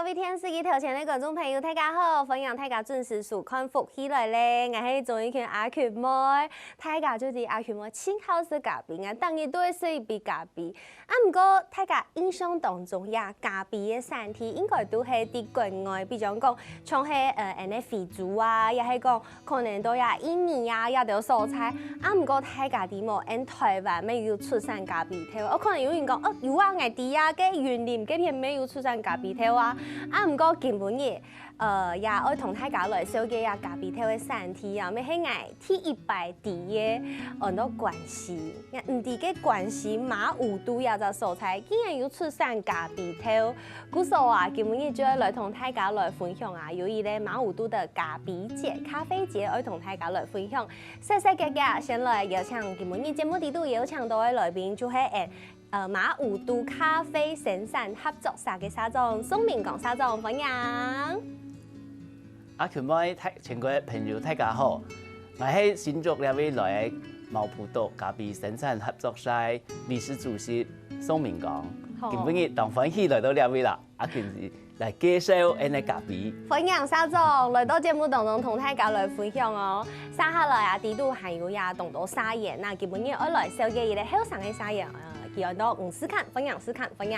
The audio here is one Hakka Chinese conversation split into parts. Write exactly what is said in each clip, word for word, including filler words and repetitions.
各位電視機頭前个觀眾朋友，大家好！歡迎大家準時收看《福氣來了》，𠊎係鍾意群阿群妹。大家就知阿群妹盡好食咖啡，𠊎逐日都會食一杯咖啡。啊，毋過大家印象當中呀，咖啡个產地應該都係在國外，比如講，像係呃，恁呢非洲啊，也係講可能到呀印尼啊，這兜所在。啊，毋過大家知無，𠊎台灣乜有出產咖啡豆。哦，可能有人講，哦，有啊，𠊎知啊，該雲林該片乜有出產咖啡豆啊。啊，毋過今晡日，呃，也愛同大家來紹介呀咖啡豆个產地啊，乜係𠊎第一擺知个，安到關西。𠊎毋知該關西馬武都這隻所在，竟然有出產咖啡豆。 故所啊，今晡日就愛來同大家來分享啊，有一個馬武都的咖啡節、咖啡節，愛同大家來分享。細細个个，先來邀請今晡日節目裡肚邀請到个來賓，就係誒，呃，馬武都咖啡生產合作社个社長宋明光社長，歡迎。阿群妹，大，全國朋友大家好，𠊎係新竹這位來个馬武都咖啡生產合作社理事主席宋明光。好。今晡日當歡喜來到這位啦。 阿群來介紹𠊎个咖啡。歡迎社長來到節目當中同大家來分享哦。接下來啊，裡肚還有呀當多社員，啊今晡日愛來紹介一個後生个社員，呃，佢安到吳世康，歡迎世康，歡迎。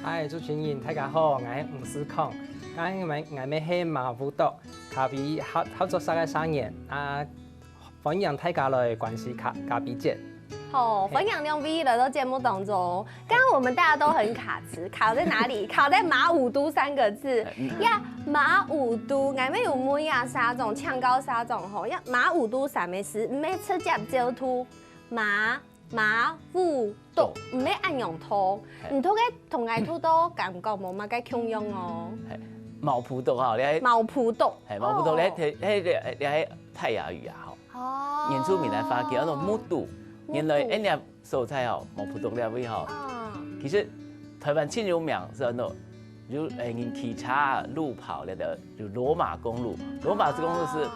嗨，主持人，大家好，𠊎係吳世康。𠊎，𠊎，𠊎係馬武都咖啡合，合作社个社員啊，歡迎大家來關西咖，咖啡節。 好，歡迎兩位來到節目當中。剛剛我們大家都很卡詞，卡在哪裡？卡在馬武都三個字。呀，馬武都，𠊎乜有問呀社長，請教社長吼，呀，馬武都啥物事？毋係直接照讀，馬，馬武都，毋係恁樣讀。毋讀个同𠊎讀到感覺無麼个共樣哦。嘿，馬武都吼，你係馬武都。嘿，馬武都，你係，哦。你係，你係泰雅語啊吼。 哦。原住民个話叫做馬武都。原來𠊎等所在吼，馬武都這位吼，啊。其實台灣盡有名係安到，有，誒，人騎車路跑个，就羅馬公路。羅馬公路係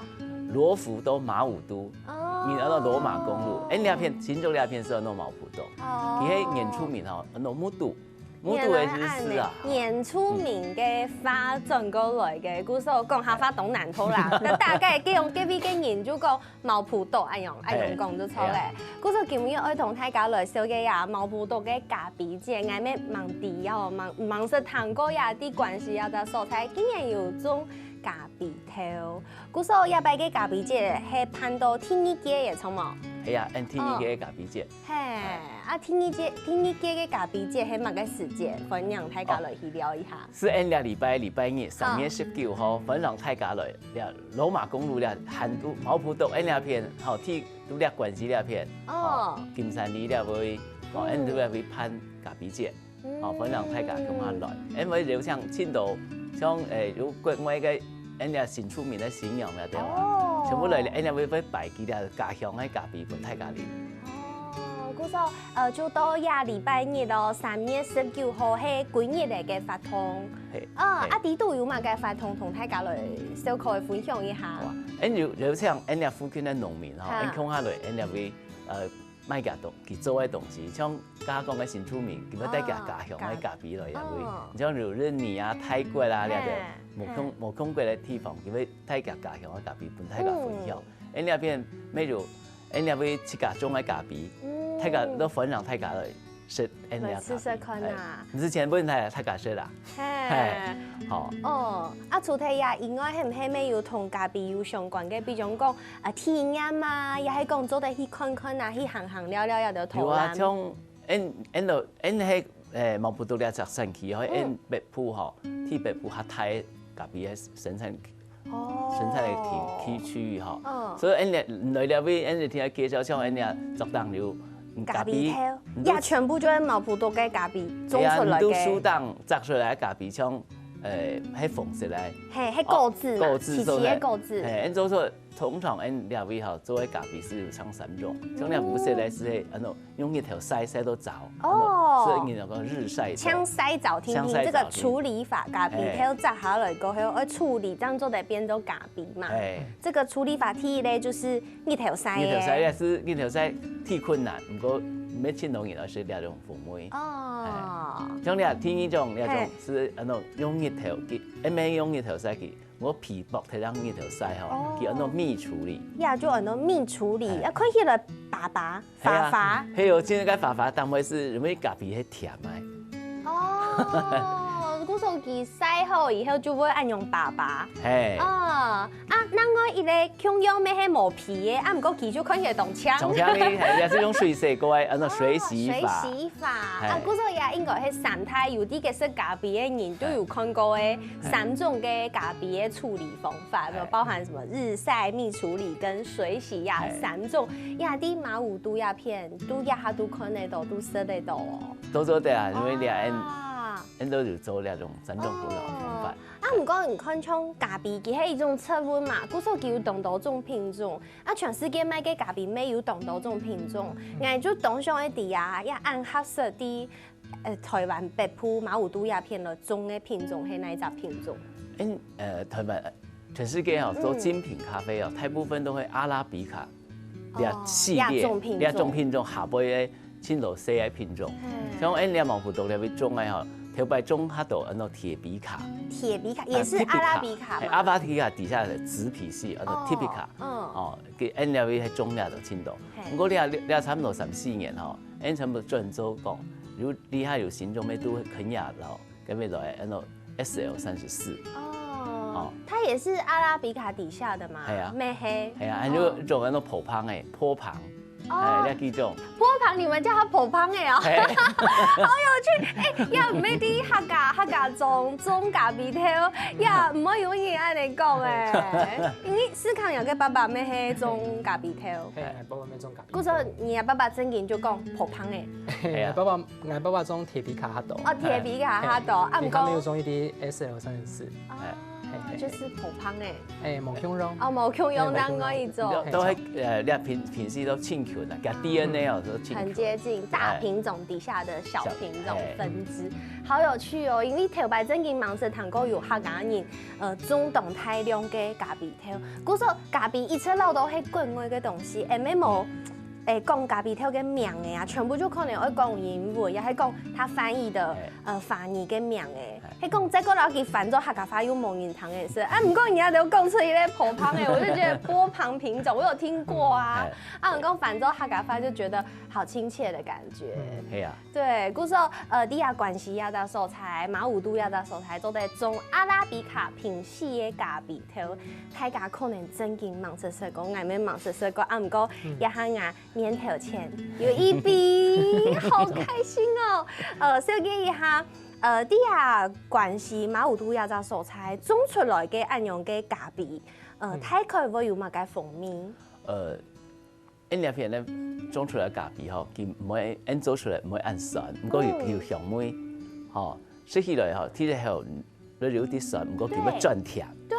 羅浮到馬武都，哦。人安到羅馬公路。𠊎等這片，新竹這片係安到馬武都。哦。佢係原住民吼，安到馬武都。 馬武都个意思啊。原來恁呢，原住民个話轉過來个，故所講客話當難讀啦。但大概該用隔壁个人就講馬武都恁樣，恁樣講就著咧。嘿，嘿啊。故所今日愛同大家來紹介呀，馬武都个咖啡節，𠊎乜吂知哦，吂，吂識聽過呀，在關西這隻所在，竟然有種咖啡豆。故所這擺个咖啡節係辦到第二屆个，著無？係啊，𠊎等第二屆个咖啡節。 嘿，啊，第二屆，第二屆个咖啡節係麼个時節？歡迎大家來去尞一下。係恁樣禮拜，禮拜日，三月十九號，歡迎大家來，這羅馬公路這，還有馬武都𠊎等這片，吼，第，都這關西這片，哦。吼，金山里這位，吼，嗯。𠊎等都這位辦咖啡節。 哦，歡迎大家共下來。𠊎等會邀請盡多，像，誒，有國外个，𠊎等這新住民个新娘个，對無？哦。全部來，𠊎等會，會擺佢等家鄉个咖啡分大家啉。哦，故所，呃，就到這禮拜日哦，三月十九號係歸日个活動。嘿，啊，嘿。啊，裡肚有麼个活動同大家來小可分享一下？哇，𠊎等有邀請𠊎等這附近个農民吼，哈。𠊎等共下來，𠊎等這位，呃， 賣佢東，佢做个東西，像剛剛講个新住民，佢會帶佢家鄉个咖啡來這位。哦，哦。你像有印尼啊、泰國啊，嘿，這兜無共，嘿。無共過个地方，佢會帶佢家鄉个咖啡分大家分享。嗯。𠊎等這片乜有，𠊎等這位自家種个咖啡，嗯。大家都歡迎大家來食𠊎等這咖啡。來試試看啊。哎，毋係全部人大家食啦。嘿。嘿，好。哦，啊，除忒這以外，係毋係乜有同咖啡有相關个，比如講， 啊，體驗啊，也係講做得去看看啊，去行行尞尞也得偷懶。有啊，像𠊎等，𠊎等，𠊎等係，誒，馬武都這隻產區吼，嗯。𠊎等北埔吼，在北埔較大个咖啡个生產，哦。生產个地，地區域吼。嗯。所以𠊎等來這位，𠊎等聽介紹像𠊎等這竹東有，嗯，咖啡豆，咖啡，嗯，也全部就係馬武都个咖啡種出來个。對啊，你都樹頂摘出來个咖啡，像，誒，係紅色个。嘿，係果子嘛，哦，果子做个。萋萋个果子。嘿，𠊎等做出 通常𠊎等這位吼，做个咖啡係有分三種，像𠊎等烏色个係，安到用日頭曬，曬到燥，哦。安到，所以人家講日曬豆。像曬燥定定，像曬燥定定。這個處理法，咖啡豆摘下來過後，嘿。愛處理，這樣做得變做咖啡嘛。嘿。這個處理法第一類就是日頭曬个。日頭曬也係日頭曬忒困難，毋過乜盡多人愛食這種風味。哦，像這第二種，這種係恁樣用日頭，佢，毋係用日頭曬佢，𠊎皮剝忒用日頭曬吼，哦，佢恁樣蜜處理。呀，就恁樣蜜處理，哎，啊，看起來白白。 係啊，花花。係哦，真个花花，但係係因為咖啡係甜个。哦，故所佢曬好以後就會恁樣白白。係。哦，啊，另外一個共樣乜係無皮个，啊，毋過佢就看起來當靚。當靚个，係，也係用水洗過个，安到水洗法。哦，水洗法。係。啊，故所也應該係三大有這個食咖啡个人都有看過个三種个咖啡个處理方法，係。包含什麼日曬、蜜處理跟水洗呀，係。三種。 呀，在馬武都這片，都這下都看得到，都食得到哦。都做得啊，因為你看，啊，恁都有做這種三種不同个方法。哦，啊，毋過你看像咖啡，佢係一種植物嘛，故所佢有當多種品種，啊，全世界賣个咖啡乜有當多種品種，𠊎就當想愛知啊，也恁合適个，呃，臺灣北部馬武都這片來種个品種係哪一隻品種？嗯，呃，臺灣，呃，全世界哦，做精品咖啡哦，大部分都係阿拉比卡。 這系列，哦，這種品種。這種品種下背个盡多細个品種。嘿。像𠊎這馬武都這位種个吼，頭擺種較多安到鐵皮卡。鐵皮卡，啊，也是阿拉比卡嘛。Typica，嘿，阿拉比卡底下个紫皮系，安到Typica。哦，嗯。哦，佢𠊎這位還種這都盡多。嘿。毋過這，這差不多三四年吼，𠊎差不多轉做講，有，這下有新種个都肯亞咯。 該邊來安到S L三十四。哦，哦。它也是阿拉比卡底下的嘛，係啊。乜係。係啊，哦。還有一種安到波旁个，波旁。哦。哎，你還記得？波旁，你們叫它波旁个哦。係。好有趣，哎，也毋係在客家，客家莊種咖啡豆，也毋會有人恁樣講哎。因為思康有个爸爸乜係種咖啡豆。係，爸爸乜種咖啡豆。故所你个爸爸正經就講波旁个。係啊。爸爸 𠊎爸爸種鐵皮卡較多。哦，鐵皮卡較多，嘿，啊，毋過佢還沒有種一滴S L三十四。哦，嘿，嘿，嘿。就是波旁个。哎，無共樣。哦，無共樣，哎，無共樣。另外一種。都，都會，呃，這品，品系都親近啊，佮DNA哦，都親近。很接近，大品種底下的小品種分支。哎。好有趣哦，因為頭擺正經吂識聽過有客家人，呃，種當大量个咖啡豆。故所咖啡一直恅都係國外个東西，也無 誒，講咖啡豆个名个啊，全部就可能會講英文，也係講佢翻譯个，哎。呃，華語个名个。哎。係講再過落去翻做客家話又無人聽个事。啊，毋過人家都講出一個波旁个，我就覺得波旁品種，我有聽過啊。哎。啊，你講翻做客家話就覺得好親切的感覺。嗯，係啊。對，故所，呃，你也關西這隻所在，馬武都這隻所在，做得種阿拉比卡品系个咖啡豆，大家可能正經吂識食過，𠊎乜吂識食過，啊，毋過，嗯。這下啊， 面頭前有一杯，好開心哦！呃，紹介一下，呃，在啊關西馬武都這隻所在種出來个恁樣个咖啡，呃，嗯。大概會有麼个風味？呃，𠊎這片呢種出來咖啡吼，佢毋會，𠊎做出來毋會恁酸，毋過有，嗯。有香味，吼，食起來吼，其實還有 略有滴酸，毋過佢會轉甜。對。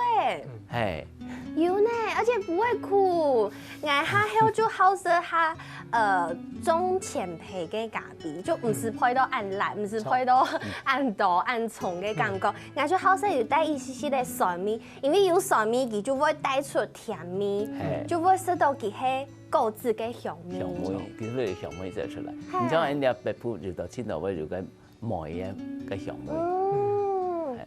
嘿。有呢，而且不會苦。𠊎下後就好食下，呃，種淺焙个咖啡，就毋使焙到恁辣，毋使焙到恁多、恁重个感覺。𠊎就好食有帶一息息个酸味，因為有酸味，佢就會帶出甜味，嘿。就會食到佢个果子个香味。香味，其實香味再出來。嘿。你像人家北部有的青島味有个 梅个，个香味。嗯，嘿。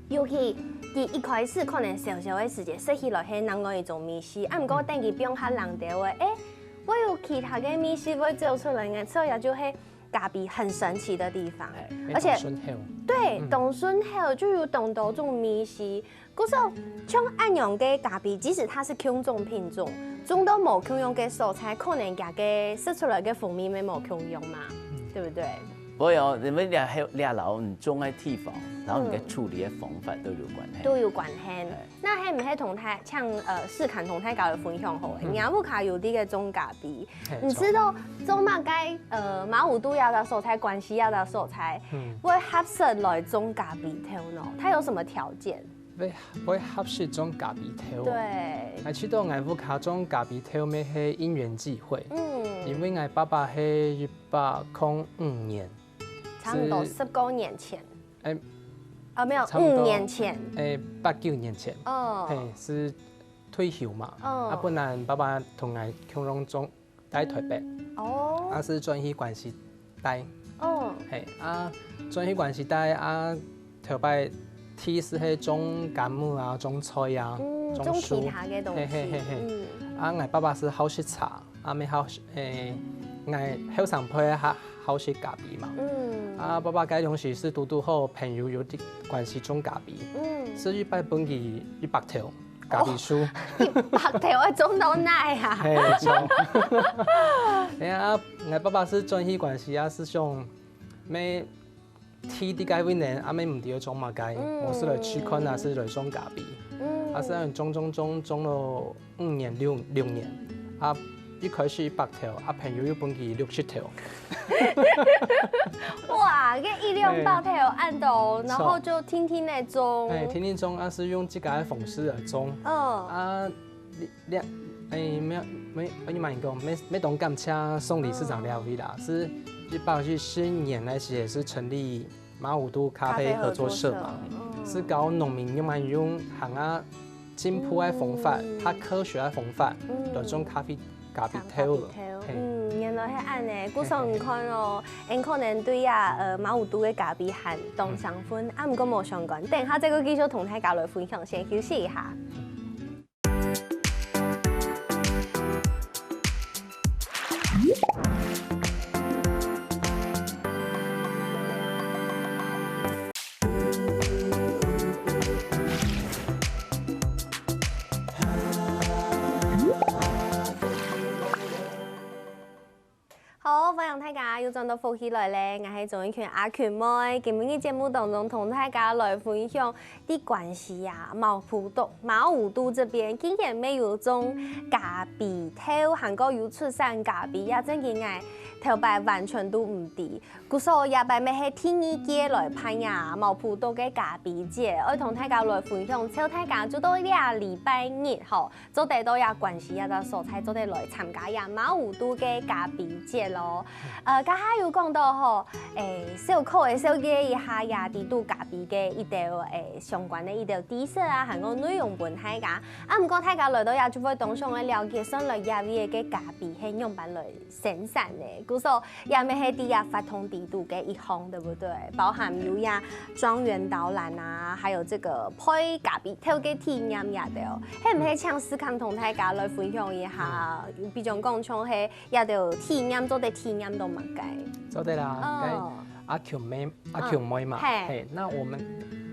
尤其佢一開始可能燒燒个時節，食起來係另外一種味緒，啊，毋過等佢放較冷兜仔，誒，會有其他个味緒會走出來呢，所以這就係咖啡很神奇的地方。嘿，而且，當順口。對，嗯。當順口就有當多種味緒。 故所，像恁樣个咖啡，即使它是共種品種，種到無共樣个所在，可能佢个食出來个風味乜無共樣嘛，嗯。對不對？會哦，因為這，這摎你種个地方，然後你个處理个方法都有關係。嗯。都有關係。哎。該係毋係同大，像，呃，思康同大家來分享好了，嗯。若屋下有這個種咖啡，嘿，你知道種麼个，呃，馬武都這個所在，關西這個所在，嗯。會合適來種咖啡豆呢？它有什麼條件？ 會，會合適種咖啡豆。對。𠊎知道𠊎屋下種咖啡豆乜係因緣際會。嗯。因為𠊎爸爸係一百空五年，差不多十過年前。誒，啊，沒有，差不多，五年前。誒，八九年前。哦。嘿，係退休嘛。哦。啊，本來爸爸同𠊎共樣種，在臺北。哦，啊，係轉去關西戴。哦，嘿，啊，轉去關西戴啊，頭擺第一係種柑仔啊，種菜啊，嗯，種樹。種其他个東西。嘿，嘿，嘿，嘿。嗯。啊，𠊎爸爸係好食茶，啊，乜好食，欸，𠊎後生輩較好食咖啡嘛。嗯。啊，爸爸該當時係堵堵好朋友有在關西種咖啡，嗯。係一擺分佢一百頭。 咖啡樹。哦，一百頭愛種到哪啊？嘿，種。哎呀，啊，𠊎爸爸係轉去關西啊，係想，乜地在該位呢，啊，乜毋知愛種麼个，嗯。無係來試看啊，係來種咖啡。嗯。啊，係恁種種種種了五年六，六年，啊，一開始一百頭，啊，朋友又分佢六十頭。哇，該一兩百頭恁多，然後就天天來種。哎，天天種，啊，係用自家个方式來種。嗯。啊，你，你，哎，乜，乜，你嘛講，乜，乜當感謝宋理事長這位啦，係一百一十年來時也係成立馬武都咖啡合作社嘛，咖啡合作社，嗯。係教農民仰般用行啊進步个方法，嗯。較科學个方法，嗯。來種咖啡 咖啡豆。咖啡豆，嘿。嗯，原來係恁呢。故所你看哦，𠊎可能對啊，呃，馬武都个咖啡還當生份，啊，毋過無相干。等下再過繼續同大家來分享，先休息一下。 好，歡迎大家又轉到福氣來了，𠊎係鍾意群阿群妹。今晡日節目當中同大家來分享，在關西啊，馬武都，馬武都這邊竟然乜有種咖啡豆，還過有出產咖啡，這正經𠊎頭擺完全都毋知。 故所這擺乜係第二屆來辦這馬武都个咖啡節，愛同大家來分享，招大家就到這禮拜日吼，做得到這關西這隻所在，做得來參加這馬武都个咖啡節咯。呃，頭下有講到吼，欸，小可个紹介一下這裡肚咖啡个一兜，欸，相關个一兜知識啊，還有內容分大家。啊，毋過大家來到這就會當想愛了解，算來這位个咖啡係仰般來 生產呢。故所也乜係在這活動裡肚个一項，對不對？包含有這莊園導覽啊，還有這個焙咖啡豆个體驗也對哦。係毋係請思康同大家來分享一下？嗯。有比如講像係這兜體驗，做得體驗到麼个？做得啦，哦。該阿強妹，阿強妹嘛，嗯，嘿。嘿，那我們，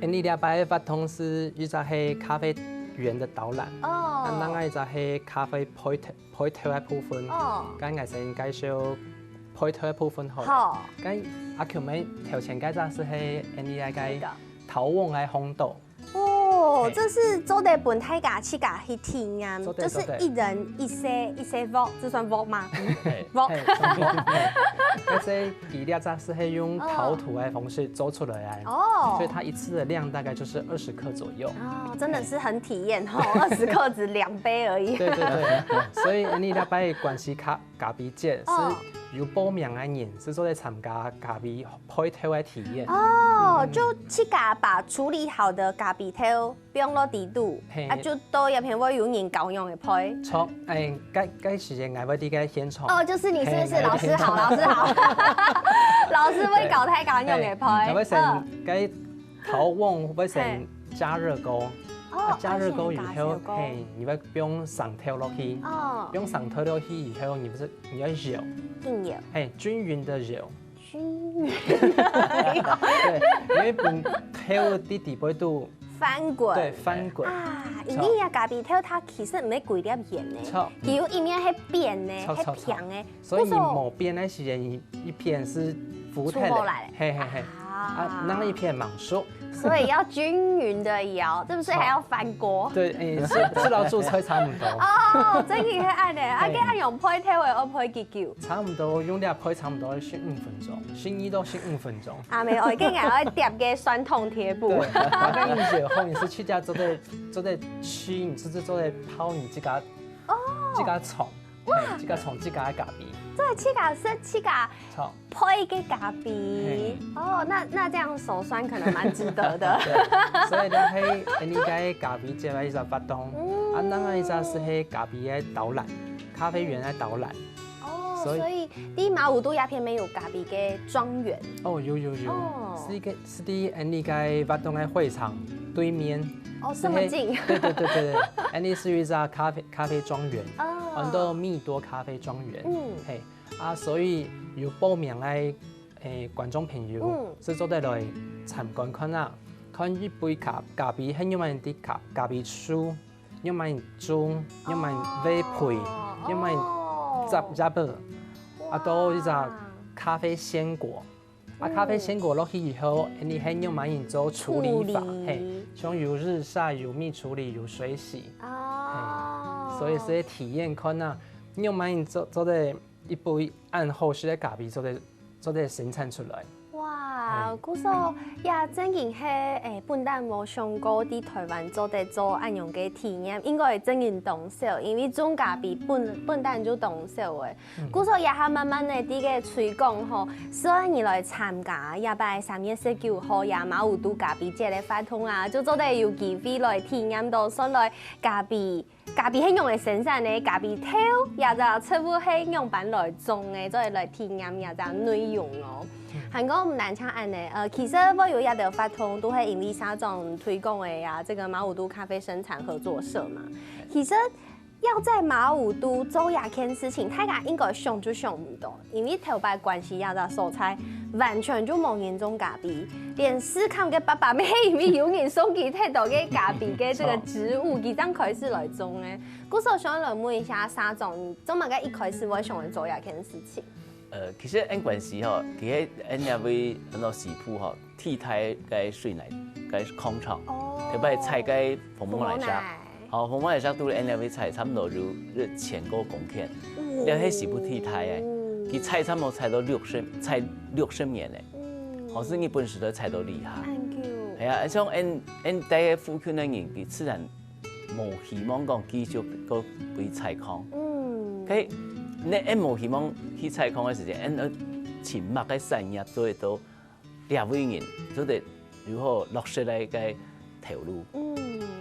欸，你禮拜个活動係一隻係咖啡園的導覽，哦。那另外一隻係咖啡焙焙豆个部分，哦。該𠊎先介紹焙豆个部分好了。好。該阿強妹頭前該隻係，係𠊎俚个，哪個？陶甕个烘豆。哦，嘿。這係做得分大家自家去體驗，做得，這係一人一細，做得。一細鑊，這算鑊嗎？嘿，鑊。嘿，算鑊，嘿。該係佢這隻係用陶土个方式做出來个，哦。所以它一次的量大概就是二十克左右。哦，真的是很體驗吼，二十克只兩杯而已。對，對，對。所以𠊎俚禮拜關西咖，咖啡節係，哦，有報名个人係做得參加咖啡焙豆个體驗。哦，嗯。就自家把處理好的咖啡豆放落裡肚，嘿。啊，就到這片會有人教仰仔焙。著，欸，該，該時間𠊎會在該現場。哦，就是你是不是？嘿，老師好，老師好。老師會教大家仰仔焙。嘿，𠊎會先，嗯。該 陶甕會先加熱過，哦，啊，加熱過以後，愛先加熱過。嘿，你會放生豆落去，哦。放生豆落去以後，你不是，你要揉，緊揉。嘿，均勻的揉。均勻。對，因為分豆在底背肚，翻滾。對，翻滾。啊，著。因為啊，咖啡豆它其實毋係歸粒圓个，著。佢有一面係扁个，著，著，著。係平个， 所以你無扁个時間，一，一片係浮起來，出無來了。嘿，嘿，嘿。啊。啊，另一片吂熟。所以要均勻地搖，是不是還要翻鍋？對，欸，係，係摎煮菜差毋多。哦，真个係恁呢。啊，嘿。該恁樣焙豆个，愛焙幾久？差毋多，用這焙差毋多十五分鐘，十二到十五分鐘。啊，無，𠊎跟你講，愛貼个酸痛貼布。對，然後跟你講，你係自家做得，做得試，你係做得泡你自家，哦。自家沖。 哇。嘿，自家沖自家个咖啡。對，自家係自家著。焙个咖啡。嘿。哦，那，那這樣手酸可能蠻值得的。對，所以呢，係𠊎俚个咖啡節个一隻活動，嗯。啊，另外一隻係該咖啡个導覽，咖啡園个導覽。哦。所以，所以在馬武都這片乜有咖啡个莊園。哦，有有有，哦。係个，係在𫣆俚个活動个會場對面。哦，這麼近。係，對對對對，𫣆俚係有一隻咖啡咖啡莊園，哦。安到蜜多咖啡莊園。嗯。嘿，啊，所以有報名个，誒，觀眾朋友，嗯。係做得來參觀看啊，看一杯咖咖啡，係仰般个咖咖啡樹。 仰般種，仰般栽培，哦。仰般摘葉仔，啊，到一隻哇。咖啡鮮果。啊，嗯。咖啡鮮果落去以後，你還仰般做處理法，處理。嘿，像有日曬、有蜜處理、有水洗，哦。嘿，所以係體驗看啊，仰般做做得一杯恁好食个咖啡做得做得生產出來。哇，嗯。故所也正經係，誒，本旦無想過在台灣做得做恁樣个體驗，應該正經當少，因為種咖啡本本旦就當少誒。嗯。故所也還慢慢个在个推廣吼，所以你來參加這擺三月十九號這馬武都咖啡節个活動啊，就做得有機會來體驗到，算來咖啡 咖啡係仰般生產呢？咖啡豆這隻植物係仰般來種呢？做得來體驗這隻內容哦。嗯。還過毋單淨恁呢，呃，其實會有這兜活動，都係因為社長推廣个呀，這個馬武都咖啡生產合作社嘛。其實要在馬武都做這件事情，大家應該想都想毋到。 因為頭擺關西這隻所在，完全就無人種咖啡，連市坎个伯伯乜係因為有人送佢忒多个咖啡个這個植物，佢正開始來種个。故所想來問一下社長，你做麼个一開始會想來做這件事情？呃，其實𫣆關西吼，其實𫣆這位安到西埔吼，地大个水泥个礦場，哦。特別採个紅毛泥沙。紅毛泥。 好，紅毛泥沙都𫣆這位採差不多有一千個公頃，哦。這係西埔地大个，佢採差不多採到六十，採六十年个。嗯。好，係日本時代採到這下。恁久。係啊，像𫣆𫣆在該附近个人，佢自然無希望講繼續過去採礦。嗯。該𫣆𫣆無希望去採礦个時間，𫣆愛尋麼个產業做得到 這位人做得有好落實个个頭路。嗯。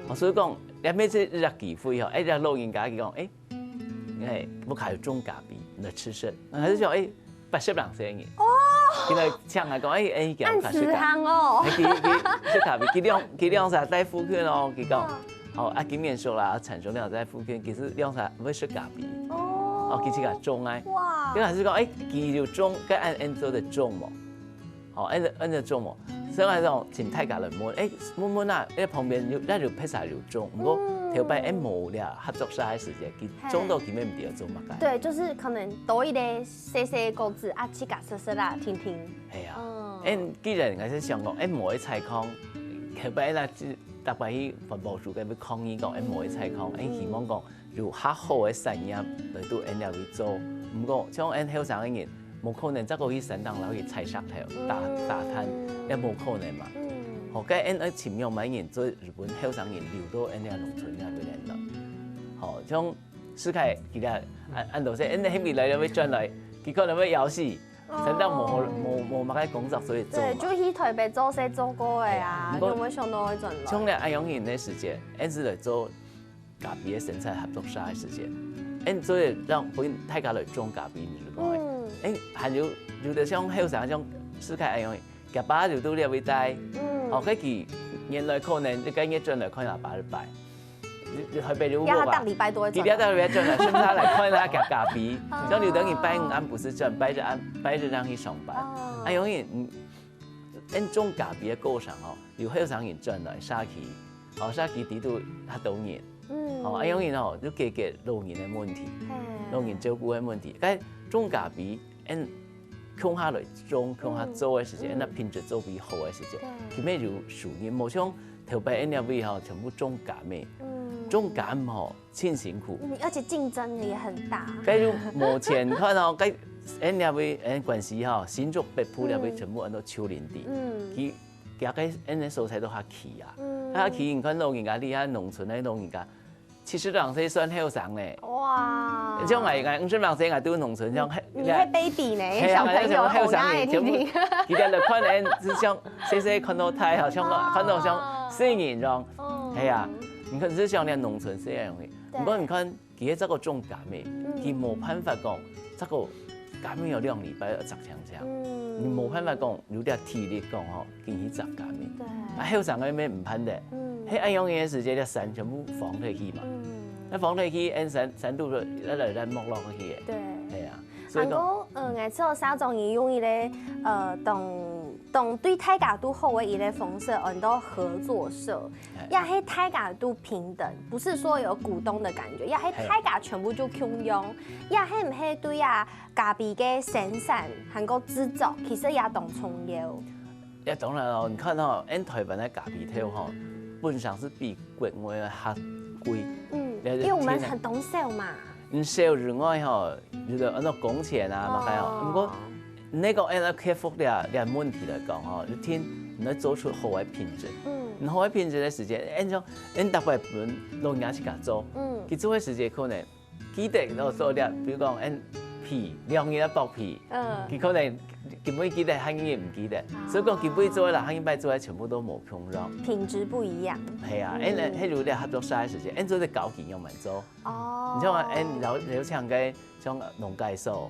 哦，所以講，這乜係一隻機會吼，哎，這老人家佢講，哎，哎，屋下有種咖啡，來試食。還係講，哎，八十零歲个人，哦。佢來請𠊎講，哎，哎，佢恁時行哦。哎，佢佢食咖啡，佢兩佢兩儕在附近哦，佢講，嗯。哦，啊，金面熟啦，產生了在附近，其實兩儕會食咖啡。哦。哦，佢自家種个。哇。佢還係講，哎，佢有種，該恁恁做得種無？ 哦，恁樣恁樣種無？所以𠊎講，請大家來問，哎，問問啊，因為旁邊有，也有別儕有種，毋過嗯。頭擺𫣆無這合作社个時間，佢種到佢乜毋知愛做麼个。對，就是可能多一個細細个果子啊，自家食食啦，聽聽。係啊，嗯。𫣆既然𠊎係想講，𫣆無愛採礦，頭擺那逐擺去環保署該邊抗議講，𫣆無愛採礦，𫣆希望講 有較好个產業來到𫣆這位做。毋過，像𫣆後生个人，無可能再過去山頂摎去採石頭、打嗯。打炭，也無可能嘛。嗯。吼，該𫣆愛尋樣个人做日本後生人留到𫣆這農村這位來咯。吼，像世凱佢這，恁恁多歲，𫣆係未來也會轉來，佢可能會枵死，哦。山頂無好無無麼个工作做得做嘛。對，就去台北做事做過个啊，哎呀，毋過有無想到會轉來？像這恁樣人个時節，𫣆係來做 咖啡个生產合作社个時間，𫣆做得讓分大家來種咖啡，你知道無？嗯。𫣆還有有的像後生像世凱恁樣，佢爸就在這位戴，嗯。哦，該佢原來可能一個月轉來看阿爸一擺，你你台北就也逐禮拜都會轉來。佢逐禮拜轉來，順便來看下佢咖啡，哦。像有的人拜五暗毋使轉，拜日暗拜日正去上班，哦。啊，因為嗯，𫣆種咖啡个過程哦，有後生人轉來社區，哦，社區裡肚較多人。 嗯。哦，啊，因為吼，就解決老人个問題，嘿。老人照顧个問題。該種咖啡，𫣆共下來種，共下做个時間，嗯。那品質做比好个時間，對。佢乜有收入，無像頭擺𫣆這位吼，全部種柑个。嗯。種柑吼，真辛苦。嗯，而且競爭也很大。該就目前看哦，該𫣆這位，𫣆關西吼，新竹北埔這位嗯。全部安到樹林地。嗯。佢 佢个恁樣所在都較奇啊。嗯。較奇，你看老人家，你看農村个老人家，七十零歲算後生呢。哇。像𠊎，𠊎五十零歲，𠊎都農村，像你你係baby呢，係啊，小朋友，像後生人，全部，好大的弟弟。佢等來看人，就像細細看到大，好像哦。看到像細人樣。哦。係啊，你看，就像連農村是一樣的。對。不過你看， 佢係這個種柑个，嗯。佢無辦法講摘个柑仔有兩禮拜愛摘淨淨。你無辦法講有這體力講吼，緊去摘柑仔。對。啊，後生个乜毋盼得。嗯。係恁樣个時節，這山全部荒忒去嘛。嗯。該荒忒去，恁山，山肚就來來沒落去个。對。係啊，所以講，還過，呃，𠊎知社長你用一個，呃，當，當對大家都好个一個方式，安到合作社。 也係大家都平等，不是說有股東的感覺，也係大家全部就共樣，也係毋係對啊，咖啡个生產還過製作，其實也當重要。也當然哦，你看哦，恁台灣个咖啡豆吼，本身係比國外个較貴。嗯，因為我們很懂少嘛。你少之外吼，有个安到工錢啊，麼个哦。毋過，你講恁樣克服這這問題來講吼，一定你愛做出好个品質。嗯。你好个品質个時節，恁樣 恁逐擺分老人家自家做，嗯。佢做个時節可能記得，然後做了，比如講，恁皮，兩日个剝皮，嗯。佢可能今晡日記得，下日毋記得。所以講，今晡日做个啦，下日擺做个全部都無共樣。品質不一樣。係啊，嗯。恁樣，係有點合作社个時節，恁做得教佢仰般做。哦。你像恁邀邀請个像農改所，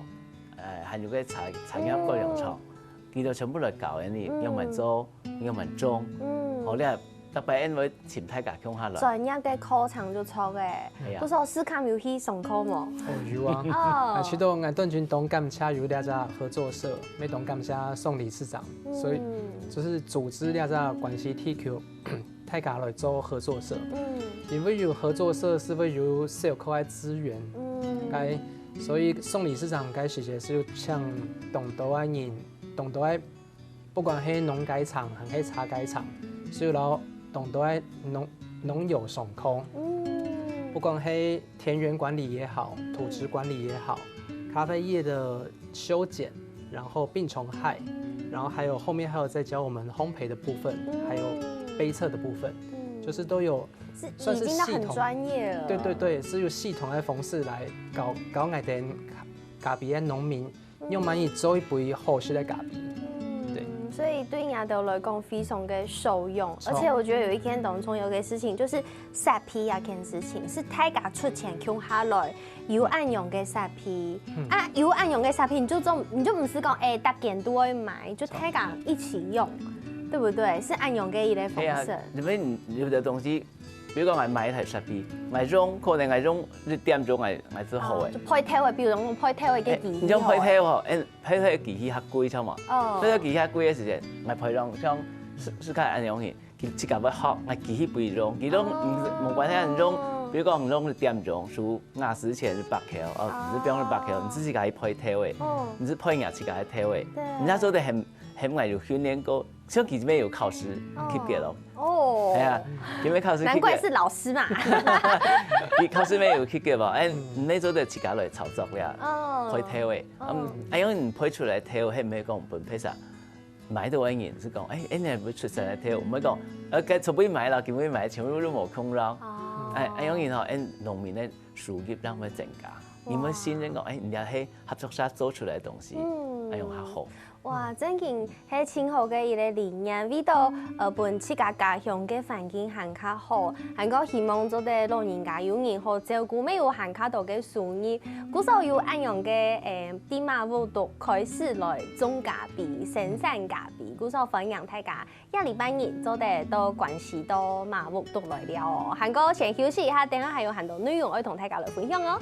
呃，還有个產產業改良場，嗯。佢就全部來教恁樣，嗯。仰般做，仰般種。嗯。好了， 逐擺恁會請大家共下來。專業个課程就著个。係啊。不知道思康有去上課無？哦，有啊。哦。啊，去到𠊎當今當感謝有這隻合作社，乜當感謝宋理事長，所以就是組織這隻關西地區，大家來做合作社。嗯。因為有合作社，係會有社區个資源。嗯。該，所以宋理事長該時節係有請當多个人，當多个 不管係農改場還係茶改場，所以摎當多个農農友上課。嗯。不管係田園管理也好，土質管理也好，咖啡葉的修剪，然後病蟲害，然後還有後面還有在教我們烘焙的部分，還有杯測的部分，嗯。就是都有，算是系統，已經都很專業了。對對對，是用系統的方式來教教𠊎兜咖啡个農民 用滿意做一杯好食个咖啡。嗯，對。所以對𠊎兜來講非常个受用，著。而且我覺得有一件當重要个事情，就是設備這件事情，係大家出錢共下來，有恁樣个設備。嗯。啊，有恁樣个設備，你就做，你就毋係講，欸，逐間都愛買，就大家一起用，對不對？係恁樣个一個方式。係啊，因為你有的東西 比如講，𠊎買一台設備，𠊎用，可能𠊎用一點鐘，𠊎𠊎就好个。哦，就配套个，比如講配套个機器。欸，你用配套吼，欸，配套个機器較貴，著無？哦。配套機器較貴个時節，𠊎配用像係係看恁樣去，佢自家會學，𠊎機器毋會用，佢用，哦。無無關係，你用，比如講你用一點鐘，收雅詩錢一百箍，哦，你就不用一百箍，你自己可以配套个，哦。你係配雅自家个套个，對。人家做得很 還𠊎有訓練過，像佢這邊有考試，哦。及格咯。哦。係啊，佢這邊考試及格。難怪是老師嘛。佢考試這邊有及格無？欸，你做得自家來操作了，哦。配套个。哦。嗯，啊，因為你配出來套，係毋係講分別儕買到个人係講，欸，欸，你係毋係出產个套？毋會講，呃，該出去買啦，今晡日買，全部都無共樣。哦。欸，啊，因為吼，欸，農民个收入正會增加。哇。你會信任講，欸，人家係合作社做出來个東西，嗯。啊，用較好。 哇，正經係盡好个一個理念，為到，呃，分自家家鄉个環境還較好，還過希望做得老人家有人好照顧，乜有還較多个收入。故所有恁樣个，欸，在馬武督開始來種咖啡、生產咖啡，故所歡迎大家，這禮拜日做得到關西到馬武督來尞哦。還過先休息一下，等下還有還多內容愛同大家來分享哦。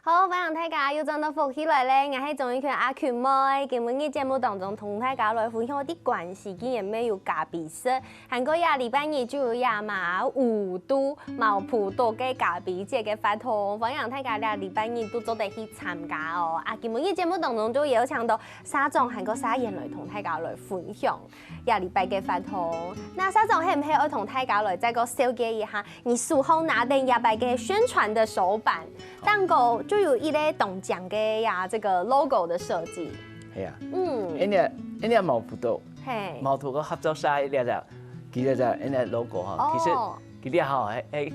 好，歡迎大家又轉到福氣來了，𠊎係鍾玉權阿權妹。今晡日節目當中同大家來分享在關西竟然乜有咖啡食，還過這禮拜日就有這馬武都、馬武督个咖啡節个活動，歡迎大家這禮拜日都做得去參加哦。啊，今晡日節目當中就邀請到社長還過社員來同大家來分享這禮拜个活動。那社長係毋係愛同大家來再過紹介一下 你手項拿等這擺个宣傳个手板，頂高就有一個當靚个呀，這個logo个設計。係啊。嗯。恁樣，恁樣馬武督，係。馬武督个合作社這隻，佢這隻恁樣logo吼，其實，哦。這吼，係，係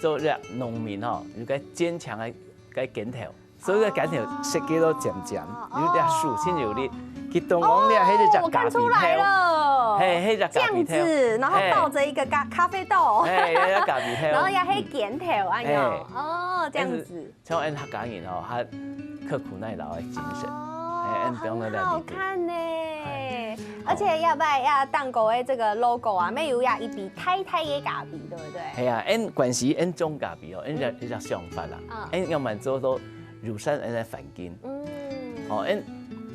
做這農民吼，有个堅強个，个肩頭，所以个肩頭設計到尖尖，有這樹，真有力。佢當講這係一隻咖啡豆，哦，我看出來了。嘿，係一隻咖啡豆，這樣子，然後抱著一個咖，咖啡豆，嘿，一隻咖啡豆，然後也係肩頭，哎喲，哦，這樣子。像俺客家人吼，較刻苦耐勞个精神，哦，嘿，俺放到這裡肚。很好看呢。而且這擺這蛋糕个這個logo啊，乜有這一杯大大个咖啡，對不對？係啊，俺關係俺種咖啡哦，俺有一隻想法啦，俺要麼做到友善俺个環境，嗯，哦，俺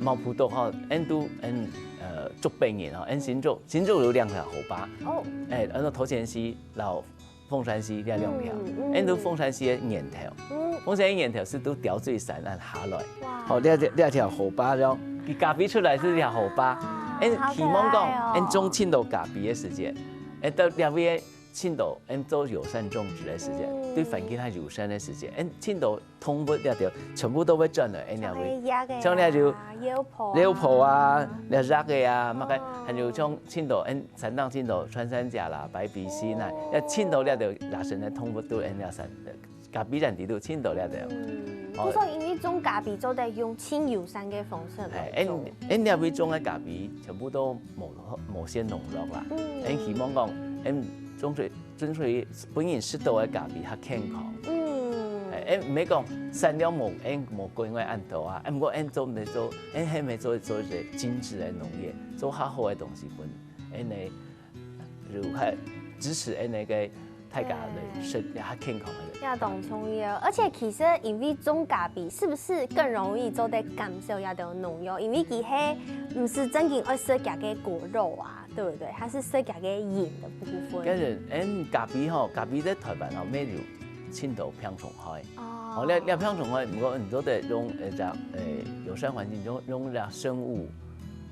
苗圃肚吼，俺都俺呃竹北人吼，俺新竹新竹有兩條河壩，哦，哎，安到頭前溪摎 鳳山溪這兩條，嗯嗯恁都鳳山溪个源頭。嗯，鳳山溪源頭係都吊水山恁下來。哇好，這這這條河壩了，佢咖啡出來係這條河壩。啊恁希望講，好可愛哦恁種盡多咖啡个時節，恁到這位盡多，恁做友善種植个時節，嗯對環境較友善个時節，恁盡多動物這條全部都會轉來，恁這位。像那個鴨仔啊像那就鷂婆啊，鷂婆啊，這鴨仔啊，麼个，哦還有像盡多，恁山頂盡多穿山甲啦、白鼻心啊，哦也盡多這條野生个動物都恁這山，咖啡園裡肚盡多這條。嗯，哦不過因為種咖啡做得用盡友善个方式哎，來做恁，恁這位種个咖啡全部都無無施農藥啦。嗯恁希望講，恁種出種出分人食到个咖啡較健康。嗯，哎，恁毋係講產量無恁無規模恁多啊，哎，毋過恁做毋做，恁係毋係做做一個精緻个農業，做較好个東西分，恁呢，就較支持恁呢个大家來食也較健康个。也當重要。而且其實因為種咖啡是不是更容易做得減少這兜農藥？因為佢係毋係正經愛食佢个果肉啊，對不對？它是食佢个仁的部分。跟住，恁咖啡吼，咖啡在台灣吼，乜有盡多病蟲害。哦哦，這這病蟲害，毋過你做得用一隻，誒，友善環境，用用一隻生物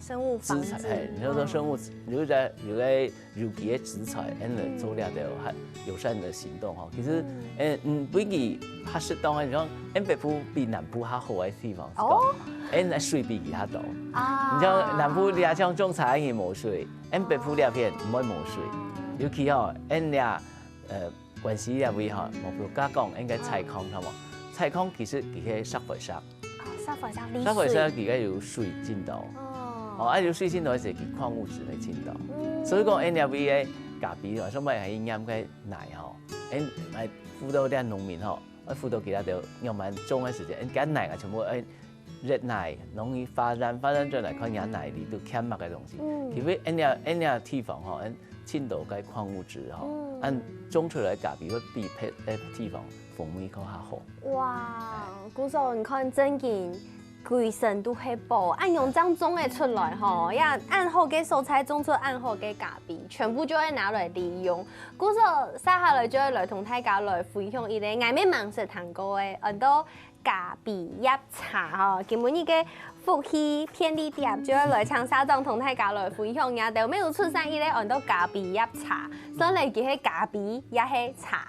生物防資材，治，嘿，你就說生物，有一隻有個有機个資材，恁來做這條還友善个行動吼。其實，誒，嗯，不過較適當个，你講，恁北部比南部較好个地方，係講，哦恁來水比佢較多。啊你像南部這像種茶个人無水，恁北部這片毋會無水。尤其吼，恁這，呃，關西這位吼，無比較講應該採礦，看無？採礦其實佢係石灰石，啊，石灰石，瀝石灰石水。佢个有水進到。哦，哦，啊有水進到，係佢礦物質會進到。嗯所以講，恁這位个咖啡吼，上擺還去驗个泥吼，恁來輔導這農民吼，來輔導其他就樣般種个時間，恁該泥啊全部愛熱泥，容易發展，發展轉來看若泥裡肚欠麼个東西。嗯其實恁這恁這地方吼，恁盡多个礦物質吼，嗯恁種出來咖啡會比別个地方風味較好。哇，古早你看正經，規身都係寶，恁樣正種得出來吼，也恁好个所在種出恁好个咖啡，全部就會拿來利用。古早接下來就會來同大家來分享一個，𠊎乜吂識聽過个，安到咖啡葉茶吼。今晡日个福氣便利貼就會來請社長同大家來分享，這兜乜有出產一個安到咖啡葉茶，算來佢係咖啡也係茶。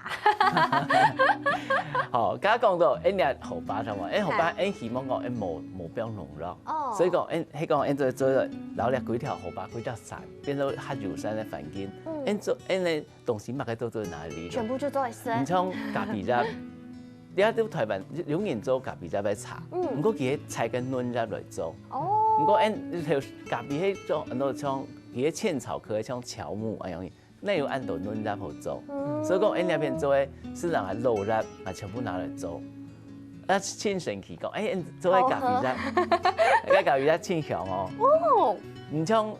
好，剛剛講到，恁這河壩上嘛，恁河壩，嘿恁希望講，恁無無放農藥，哦所以講，恁係講，恁做做摎這幾條河壩、幾條山，變做較友善个環境，嗯恁做恁个東西，麼个都做哪裡？全部就做得食。你像咖啡葉，你看都台灣有人做咖啡葉个茶，嗯毋過佢係採个嫩葉來做，哦，毋過恁頭咖啡係做，恁多像佢係茜草科，像喬木恁樣，哪有恁多嫩葉好做。嗯所以講，恁這片做个係拿來老葉，啊全部拿來做。那盡神奇講，哎，恁做个咖啡葉，該咖啡葉盡香哦。哦，你像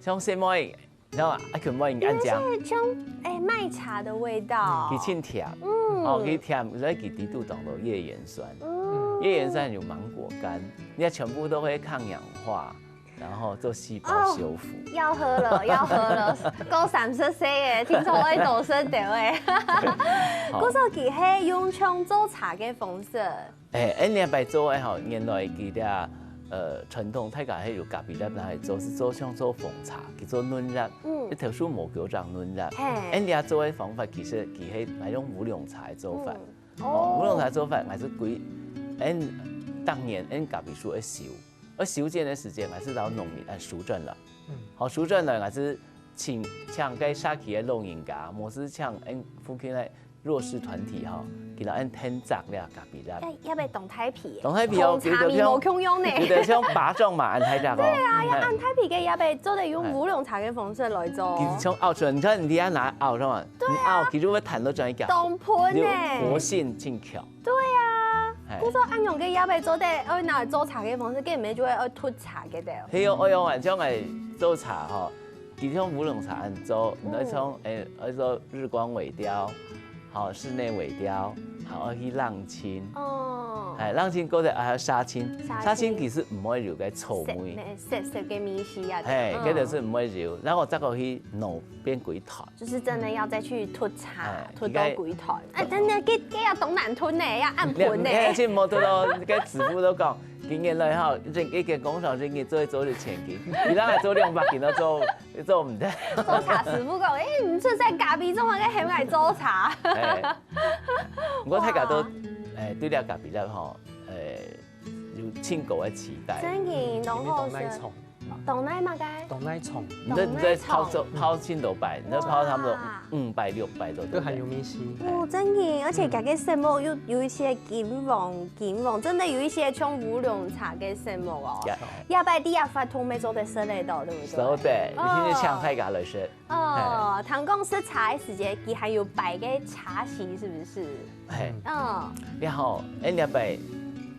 像細妹，你知道嗎？啊，全部人恁樣，這種哎麥茶的味道，佢盡甜，嗯哦，佢甜，所以佢裡肚當多頁岩酸。嗯頁岩酸有芒果苷，你看全部都會抗氧化，然後做細胞哦修復。要喝了，要喝了，過三十歲耶，聽說會多食點哎。好古早佢係用像做茶个方式，哎，恁樣擺做个吼，原來佢个呃傳統大家係有咖啡葉拿來做，係做像做紅茶，佢做嫩葉，嗯一頭樹無幾多嫩葉。嘿恁樣做个方法其實佢係來用烏龍茶个做法。嗯哦，烏龍茶做法，還係歸恁當年恁咖啡樹愛收，愛收成个時間，還係摎農民愛收轉來。嗯好，收轉來還係請，請該社區个老人家，無就請𠊎附近个弱勢團體吼，佢等𠊎𢯭摘這咖啡粒。也，也愛當大皮个。當大皮哦，紅茶味無共樣呢。有的像巴掌嘛，恁大隻哦。對啊，也恁大皮个也愛做得用烏龍茶个方式來做。佢像拗出來，你看你這樣拿拗上來，對啊。你拗，佢就會彈到轉一角。當噴呢。有活性進去。對啊，嘿。故所恁樣个也愛做得，愛拿來做茶个方式，根本就會愛ထုတ်茶个的。係哦，愛用啊，像𠊎做茶吼，其實像烏龍茶恁做，你愛像，嗯。誒，愛做日光萎凋，好，室內萎凋，好，愛去浪青。哦。哎，浪青過後還有殺青，殺青。殺青其實毋會有个臭味。澀，澀，澀个味緒啊，嘿，嗯。該就是毋會有。然後再過去弄變歸團。就是真的要再去ထုတ်茶，哎，ထုတ်到歸團。哎，真的，該，該要當難ထုတ်呢，要恁噴呢。你，你，你無ထုတ်到，該師傅都講，今年來吼，一間，一間工廠，一間做一做就千斤，你讓佢做兩百斤都做，做毋得。做茶師傅講，哎，你出在咖啡中，還該喊𠊎做茶。哎，毋過大家都，哇。哎，對這咖啡粒吼，哎，有盡高个期待。真个，當好食。因為當耐創。 當耐麼个？當耐創。你這，你這泡做，泡盡多擺，你這泡差不多哇。五擺、六擺左右。都還有味緒。哦，真个，而且佢个色目又有一些金黃，金黃，真的有一些像烏龍茶个色目哦。呀。這擺在這活動乜做得食得到，對不對？做得，哦。一定係請大家來食。哦，嘿。聽講食茶个時節，佢還有擺个茶席，是不是？嘿。嗯。然後，哎，這擺，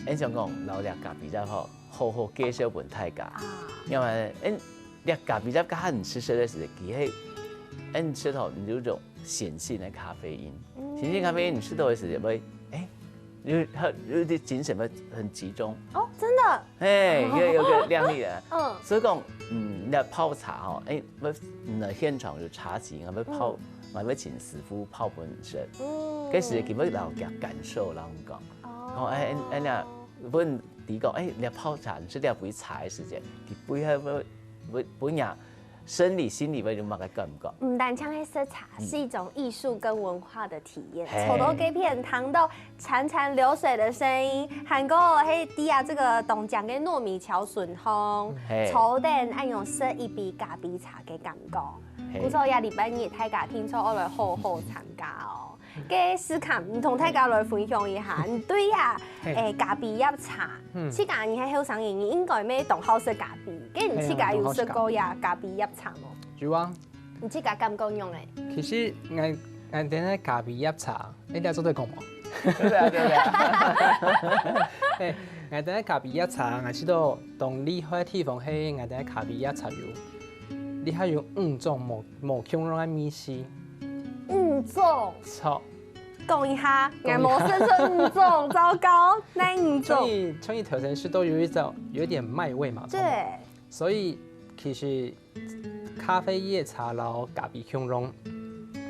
哎，想講，老廖咖啡然後 好好介紹分大家。啊。因為，嗯，這咖啡粒較你食个時節，佢係，嗯，食到有種鹼性个咖啡因。嗯。鹼性咖啡因你食到个時節會，哎，有，有，有點精神會很集中。哦，真的？嘿，有，有個亮力的。嗯。所以講，嗯，你泡茶吼，哎，會，嗯，現場有茶席，會泡，嗯。會請師傅泡分你食。嗯。該時佢會讓你感受，讓你講，哦。哦，哎，哎，哎，那 問你講，哎，你泡茶，你食這杯茶个時節，佢背後會，會，分人生理、心理會有麼个感覺？毋單淨係食茶，嗯。是一種藝術跟文化的體驗。嘿。坐到該片，聽到潺潺流水的聲音，還過係在啊這個當靚个糯米橋脣項，嘿。坐等恁樣食一杯咖啡茶个感覺。嘿。故所這禮拜日大家定著愛來好好參加哦。 該思涵，你同大家來分享一下，你對啊，嘿。誒，咖啡葉茶，嗯。自家你還後生人，你應該乜當好食咖啡，該你自家有食過呀咖啡葉茶無？有啊。你自家感覺仰仔？其實𠊎，𠊎等个咖啡葉茶，誒，這做得講無？對啊，對啊。誒，𠊎等个咖啡葉茶，𠊎知道當厲害个地方係𠊎等个咖啡葉茶有，你還有五種無，無共樣个味緒。 五種。著。講一下，𠊎無識出五種，糟糕，哪五種？像你，像你頭先食到有一種有一點麥味嘛，著無？對。所以其實咖啡葉茶摎咖啡共樣，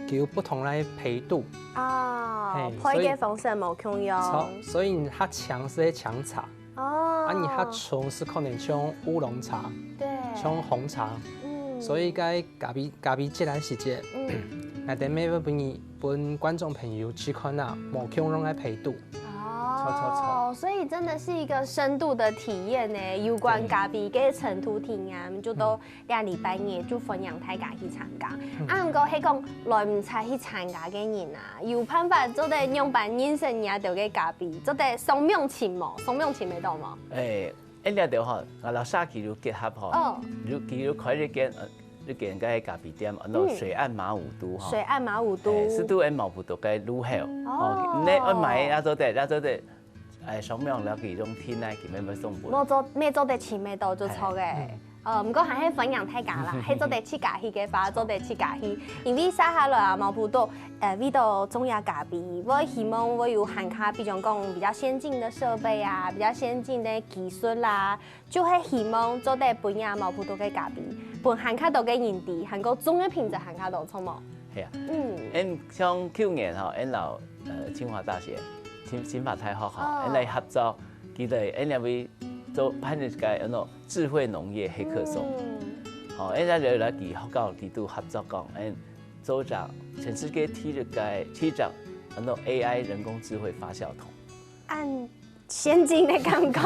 佢有不同个焙度。哦，嘿，焙个方式無共樣。所以，著，所以你較強係強茶，哦。啊，你較重係可能像烏龍茶，對。像紅茶，嗯。所以該 咖啡，咖啡節个時節，嗯。𠊎等乜會分你，分觀眾朋友試看啊，無共樣个焙度。哦，著，著，著。所以真的是一個深度的體驗呢，有關咖啡个深度體驗，就到這禮拜日就歡迎大家去參加。嗯。啊，毋過係講來毋掣去參加个人啊，有辦法做得仰般認識你兜个咖啡，做得上網尋無？上網尋得到無？誒， 誒，這兜吼，𠊎摎社區有結合吼，哦。有，佢有開一間，呃，一間个咖啡店，安到水岸馬武都吼。水岸馬武都。誒，係在𠊎等毛埔肚个路口。哦。吼，你愛買也做得，也做得，誒，上網了解用訂啊，佢乜會送分。無做，乜做得尋得到就著个。誒，嗯。哦，毋過還係歡迎大家啦，係做得自家去个話，做得自家去。因為接下來啊，毛埔肚 呃，為著種這咖啡，會希望會有還較，比如講比較先進的設備啊，比較先進的技術啦，就係希望做得分這毛埔肚个咖啡，分還較多个人知，還過種个品質還較多，著無？係啊。嗯。𠊎像舊年吼，𠊎摎，呃，清華大學、清，清華大學吼，哦。𠊎來合作，佢兜𠊎這位做辦一個安到智慧農業黑客松。嗯。吼，𠊎這來佢學校佢都合作講，𠊎 做隻全世界第一個，第一隻安到A I人工智慧發酵桶。恁，陷阱个感覺，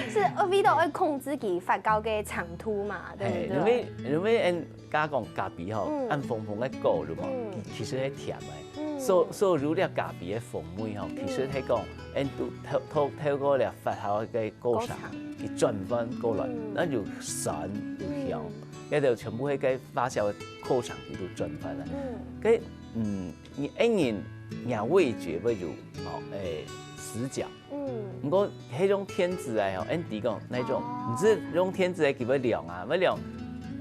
是味道愛控制佢發酵个程度嘛，對不對？嘿，因為因為俺家講咖啡吼，嗯恁紅紅个果，有無？嗯其其實係甜个。嗯所所以這咖啡个風味吼，其實係講，俺都透透透過這發酵个過程，過程佢轉換過來嗯，那有酸有香，該就全部係該發酵个過程佢都轉換了。嗯該嗯，你恁人，你味覺會有哦，誒，死角。嗯。毋過，迄種天子个吼，Andy講，那種，哦你是用天子个佢會涼啊，會涼，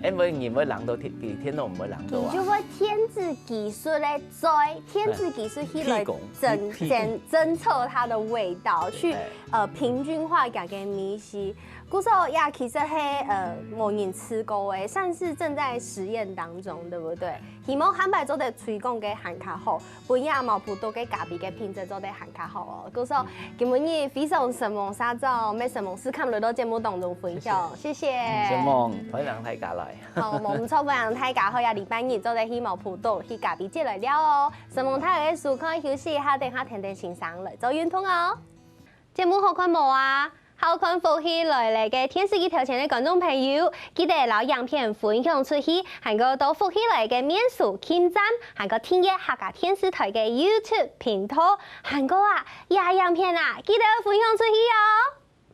因為你會冷到天，佢天都毋會冷到啊。佢就會天子技術咧，在天子技術去來氣功偵氣偵偵測它的味道，去哎呃平均化佢个味緒。故所呀，其實係呃無人試過誒，算是正在實驗當中，對不對？希望下擺做得推廣个還較好，分這毛葡萄个咖啡个品質做得還較好哦。故所今晡日非常承蒙社長，乜承蒙試看來到節目當中分享，謝謝。承蒙，歡迎大家來。好，無毋著，歡迎大家好，也禮拜日做得去毛葡萄去咖啡節來尞哦。承蒙大家个收看，休息一下，等下天天先生來做運動哦。節目好看無啊？好看福氣來了个電視機頭前个觀眾朋友，記得摎影片分享出去，還過到福氣來个面書網站，還過訂閱客家電視台个YouTube頻道，還過啊，這影片啊，記得分享出去哦。